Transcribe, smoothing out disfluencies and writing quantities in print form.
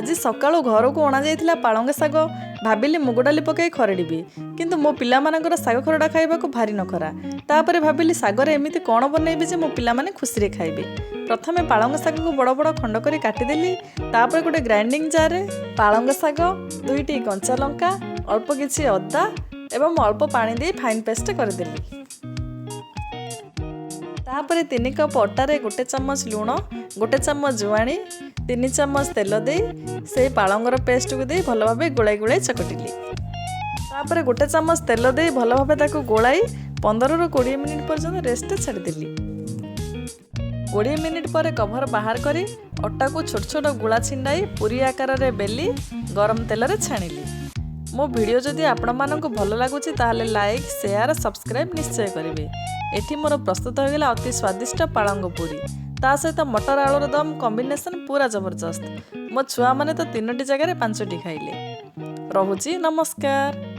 ଆଜି ସକାଳୁ ଘରକୁ ଅଣାଯାଇଥିଲା ପାଳଙ୍ଗ ଶାଗ। ଭାବିଲି ମୁଗ ଡାଲି ପକାଇ ଖରଡ଼ିବି, କିନ୍ତୁ ମୋ ପିଲାମାନଙ୍କର ଶାଗ ଖରଡ଼ା ଖାଇବାକୁ ଭାରି ନଖରା। ତାପରେ ଭାବିଲି, ଶାଗରେ ଏମିତି କ'ଣ ବନେଇବି ଯେ ମୋ ପିଲାମାନେ ଖୁସିରେ ଖାଇବେ। ପ୍ରଥମେ ପାଳଙ୍ଗ ଶାଗକୁ ବଡ଼ ବଡ଼ ଖଣ୍ଡ କରି କାଟିଦେଲି। ତାପରେ ଗୋଟେ ଗ୍ରାଇଣ୍ଡିଙ୍ଗ ଜାର୍ରେ ପାଳଙ୍ଗ ଶାଗ, ଦୁଇଟି କଞ୍ଚା ଲଙ୍କା, ଅଳ୍ପ କିଛି ଅଦା ଏବଂ ଅଳ୍ପ ପାଣି ଦେଇ ଫାଇନ୍ ପେଷ୍ଟ କରିଦେଲି। ତାପରେ 3 କପ୍ ଅଟାରେ 1 ଚାମଚ ଲୁଣ, 1 ଚାମଚ ଜୁଆଣି, 3 ଚାମଚ ତେଲ ଦେଇ ସେଇ ପାଳଙ୍ଗର ପେଷ୍ଟକୁ ଦେଇ ଭଲ ଭାବେ ଗୋଳାଇ ଗୋଳାଇ ଚକଟିଲି। ତାପରେ 1 ଚାମଚ ତେଲ ଦେଇ ଭଲ ଭାବେ ତାକୁ ଗୋଳାଇ 15ରୁ 20 ମିନିଟ୍ ପର୍ଯ୍ୟନ୍ତ ରେଷ୍ଟ ଛାଡ଼ିଦେଲି। 20 ମିନିଟ୍ ପରେ କଭର ବାହାର କରି ଅଟାକୁ ଛୋଟ ଛୋଟ ଗୁଳା ଛିଣ୍ଡାଇ ପୁରୀ ଆକାରରେ ବେଲି ଗରମ ତେଲରେ ଛାଣିଲି। ମୋ ଭିଡ଼ିଓ ଯଦି ଆପଣମାନଙ୍କୁ ଭଲ ଲାଗୁଛି, ତାହେଲେ ଲାଇକ୍, ସେୟାର, ସବସ୍କ୍ରାଇବ୍ ନିଶ୍ଚୟ କରିବେ। ଏଠି ମୋର ପ୍ରସ୍ତୁତ ହୋଇଗଲା ଅତି ସ୍ୱାଦିଷ୍ଟ ପାଳଙ୍ଗ ପୁରୀ। ତା ସହିତ ମଟର ଆଳୁର ଦମ କମ୍ବିନେସନ୍ ପୁରା ଜବରଦସ୍ତ। ମୋ ଛୁଆମାନେ ତ ତିନୋଟି ଜାଗାରେ ପାଞ୍ଚଟି ଖାଇଲେ। ରହୁଛି, ନମସ୍କାର।